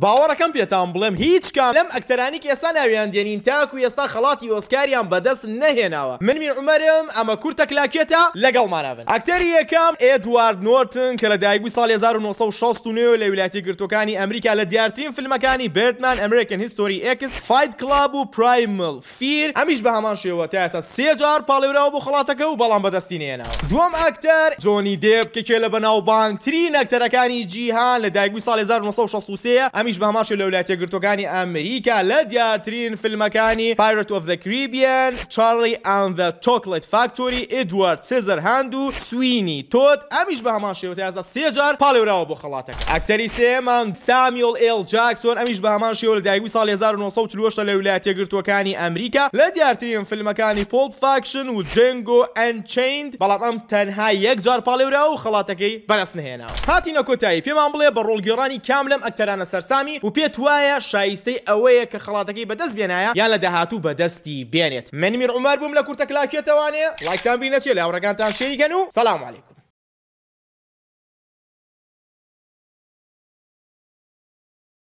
باوەڕەکەم پێتان بڵێم هیچ کام لەم ئەکتەرانی کە ئێستا ناویان دێنین تاکو ئێستا خەڵاتی ئۆسکاریان بەدەست نەهێناوە. من میر عومەرم، ئەمە کورتە کلاکێتە، لەگەڵمانا بن. ئەکتەری یەکەم، ئێدوارد نۆرتن، کە لەدایکبووی ساڵی 1969 لە ویلایەتە یەکگرتووەکانی ئەمریکا لە دیارترین فیلمەکانی Birdman، American History X، Fight Club و Primal Fear، ئەمیش بە هەمان شێوە تا ئێستا سێ جار پاڵێوراوە بۆ خەڵاتەکە و بەڵام بەدەستی نەهێناوە. دووەم ئەکتەر، جۆنی دێپ، کە کێ لە بەناوبانگترین ئەکتەرەکانی جیهان لە دایکبووی ساڵی 1963 ئەمیش بە هەمان شێوە لە ویلایەتە یەکگرتووەکانی ئەمریکا لە دیارترین فیلمەکانی Pirates of the Caribbean، Charlie and the Chocolate Factory، Edward Scissorhands و Sweeney Todd، ئەمیش بە هەمان شێوە تا ئێستا سێ جار پاڵێوراوە بۆ خەڵاتەکە. ئەکتەری سێیەمان سامیۆل ئێڵ جاکسۆن، ئەمیش بە هەمان شێوە لە دایکبووی ساڵی 1948 لە ویلایەتە یەکگرتووەکانی ئەمریکا لە دیارترین فیلمەکانی Pulp Fiction و Django Unchained، بەڵام ئەم تەنها یەک جار پاڵێوراوە و خەڵاتەکەی بەدەست نەهێناوە. هاتینە کۆتایی، پێمان بڵێ بە ڕۆڵگێڕانی کام لەم ئەکتەرانە سەرسامی و پێت وایە شایستەی ئەوەیە کە خەڵاتەکەی بەدەست بێنایە یان لە داهاتوو بەدەستی بێنێت؟ من میر عومەر بووم لە کورتە کلاکێتەوانێ، ڵایکتان بیر نەچێ، لە هاوڕێکانتان share ی کەن و سلام علیکم.